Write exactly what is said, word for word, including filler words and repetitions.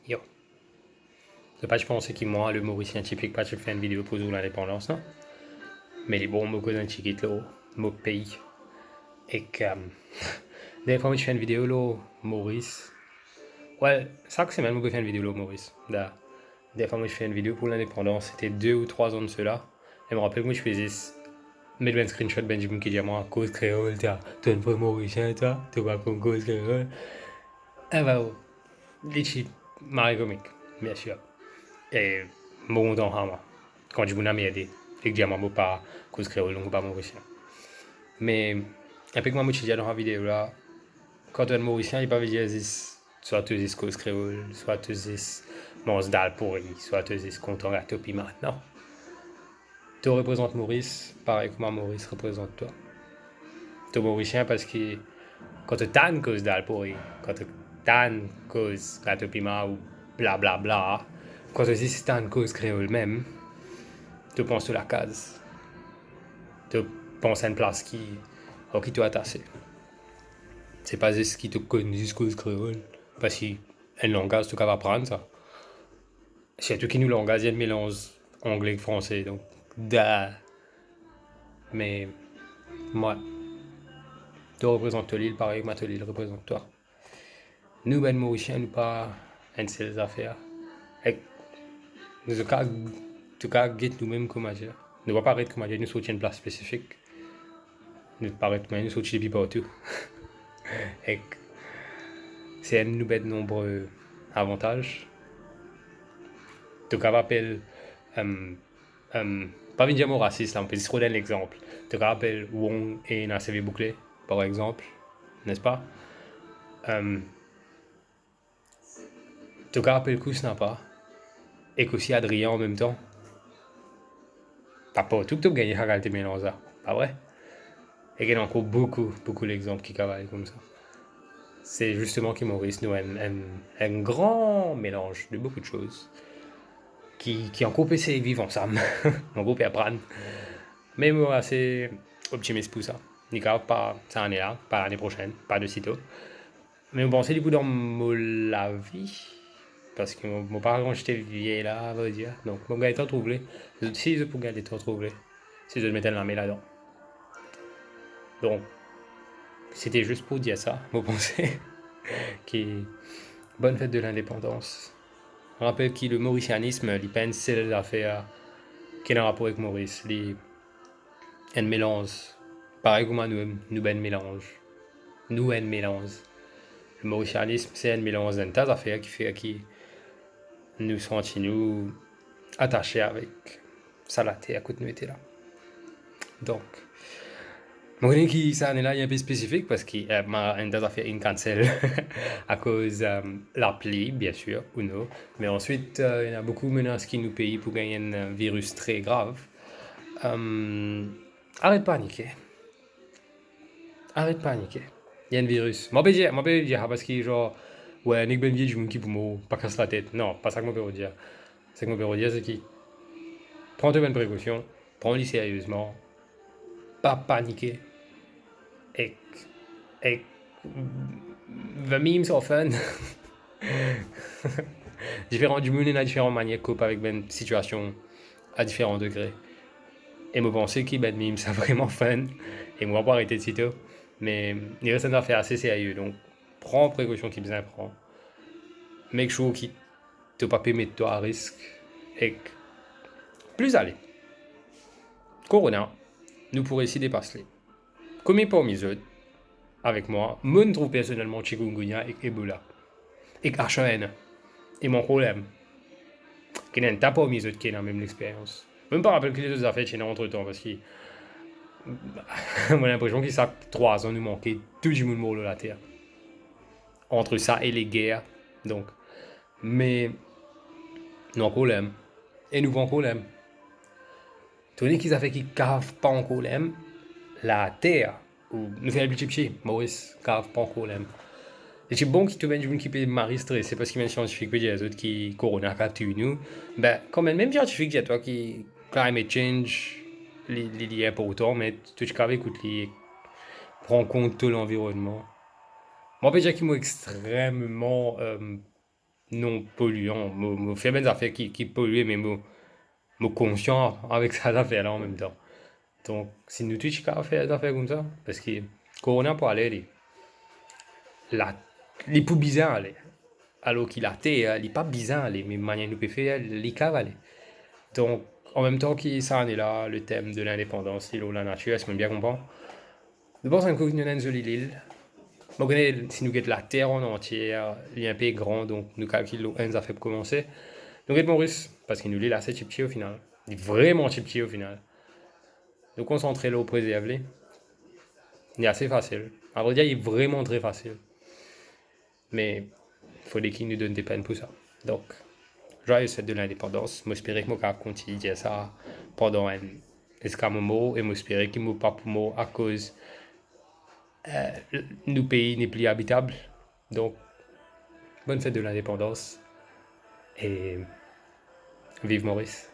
Yo. Zot pa ti panse ki mwa, le Morisien tipik, pa ti fer enn video pou zour lindepandans, non? Me li bon, mo koz enn tigit lor mo pei. Ek, euh, dernie fwa mo ti fer enn video lor Moris. Wel, sak semenn mo pe fer enn video lor Moris. Da, dernie fwa mo ti fer enn video pou lindepandans, sete de ou trwa an de sela. E mo rapel ki mo ti pe zis met bann screenshot bann dimoun ki dir mwa, "Koz kreol, twa, to enn vre Morisien, twa, to pa konn koz kreol." E ba, li ti mari komik, biensir. E mo kontan, ha, mwa, kan dimoun anmerde, ek dir mwa mo pa koz kreol, donk mo pa Morisien. Me, enpe kouma mo ti dir dan sa video la, kan to enn Morisien, li pa ve dir zis, swa to zis koz kreol, swa to zis manz dal pouri, swa to zis kontan gato pima, non. To reprezant Moris, parey kouma Moris reprezant twa. To Morisien parski kan to tann koz dal pouri, kan to tann koz gato pima ou blablabla, kan to zis tann koz kreol mem, to pans to lakaz. To pans enn plas ki, ar ki to atase. Se pa zis ki to konn zis koz kreol, parski enn langaz to kapav aprann sa. Sirtou ki nou langaz, li enn melanz angle ek franse, donk, da. Me, mwa, to reprezant to lil, parey mwa to lil reprezant twa. Nou bann Morisien, nou pa enn sel zafer. Ek, nou, to kapav, to kapav get nou mem kouma dir. Nou pa paret kouma dir nou sorti enn plas spesifik. Nou paret, me nou sorti depi partou. Ek se enn nou bann nonbre avantaz. To kapav apel, em, em, pa vinn dir mo rasis la, mo pe zis rod enn lexanp. To kapav apel Wong e ena seve boukle, par exanp, nespa? Em, To kapav apel Kousnapa ek osi Adrian anmemtan. Pa partou ki to pou gagn sa kalite melanz la, pa vre? Ek ena ankor boukou, boukou lexanp ki kapav ale koumsa. Se zisteman ki Moris, nou enn, enn, enn gran melanz de boukou de soz ki, ki ankor pe sey viv ansam, ankor pe aprann. Me mo ase optimis pou sa. Li kapav pa sa lane la, pa lane prosenn, pa de sito. Me mo panse li pou dan mo lavi, parski mo, mo pa kone si to viv la, a vre dir. Donk, mo gagn letan trouv li. Zot, si zot pou gagn letan trouv li, si zot met enn lame ladan. Donk, sete zis pou dir sa, mo panse ki bonn fet de lindepandans. Rapel ki le morisianism, li pa enn sel zafer ki ena rapor ek Moris, li enn melanz, parey kouma nou, nou bann melanz. Nou enn melanz. Le morisianism, se enn melanz enn ta zafer ki fer ki nou santi nou atase avek sa later kot nou ete la. Donk, mo kone ki sa lane la li enpe spesifik, parski, eh, mo, enn ta zafer inn cancel akoz, eh, lapli, biensir, ou non. Me answit, eh, ena boukou menas ki nou pei pou gagn enn, eh, viris tre grav. Em, aret panike. Aret panike. Li enn viris. Mo pe dir, mo pe dir sa parski, zar, wi, nek bann vie dimoun ki pou mor, pa kas latet. Non, pa sa ki mo pe dir. Seki mo pe dir, se ki, pran to bann prekosion, pran li seriezman, pa panike. Ek, ek, the memes are fun. Diferan dimoun ena diferan manier kop avek bann sitiasion a diferan degre. E mo panse ki bann memes sa vreman fun. E mo pa pou aret sito. Me li res enn zafer ase serye, donk pran prekosion ki bizin pran. Make sure ki to pa pe met twa a risk. Ek plis ale. Korona, nou pou resi depas li. Komie parmi zot, avek mwa, mo'nn trouv personelman chikungunya ek Ebola, ek H un N un. E mo ankor la. Ki ena enn ta parmi zot ki ena mem lexperyans. Mo pa rapel ki lezot zafer ti ena antretan, parski mo linpresion ki sak trwa an nou manke tou dimoun mor lor later. Ant sa e leger, donk, me nou ankor la, e nou pou ankor la. To kone ki zafer ki kav pa ankor la? Later, ou nou fer pli piti, Moris, kav pa ankor la. Li ti bon ki tou bann dimoun ki pe mari strese parski bann siantifik pe dir zot ki korona kav touy nou. Be, kan bann mem siantifik dir twa ki climate change, li, li, li inportan, me to ti kav ekout li, pran kont to lanvironnman. Mo pe dir ki mo extrememan, eh, non polian, mo, mo fer bann zafer ki, ki polie, me mo, mo konsian avek sa zafer la anmemtan. Donk, si nou tou ti kapav fer zafer koumsa, parski korona pou ale li. La, li pou bizin ale. Alor ki later, li pa bizin ale, me manier nou pe fer, li kapav ale. Donk, anmemtan ki sa ane la, le tem de lindepandans, li lor lanatir, si mo bien konpran, nou pans enn kou nou ena enn zoli lil. Mo kone, si nou get later an antie, li inpe gran, donk nou kalkil lor enn zafer pou koumanse. Nou get Moris, parski nou lil ase tipti ofinal. Li vreman tipti ofinal. Nou konsantre lor prezerv li. Li ase fasil. Avredir, li vreman tre fasil. Me fode ki nou donn de penn pou sa. Donk, joyeux fête de l'indépendance. Mo espere ki mo kapav kontign dir sa pandan enn, ziska mo mor, e mo espere ki mo pa pou mor akoz, eh, nou pei n'est plus habitable. Donk, bonne fête de l'indépendance e viv Moris.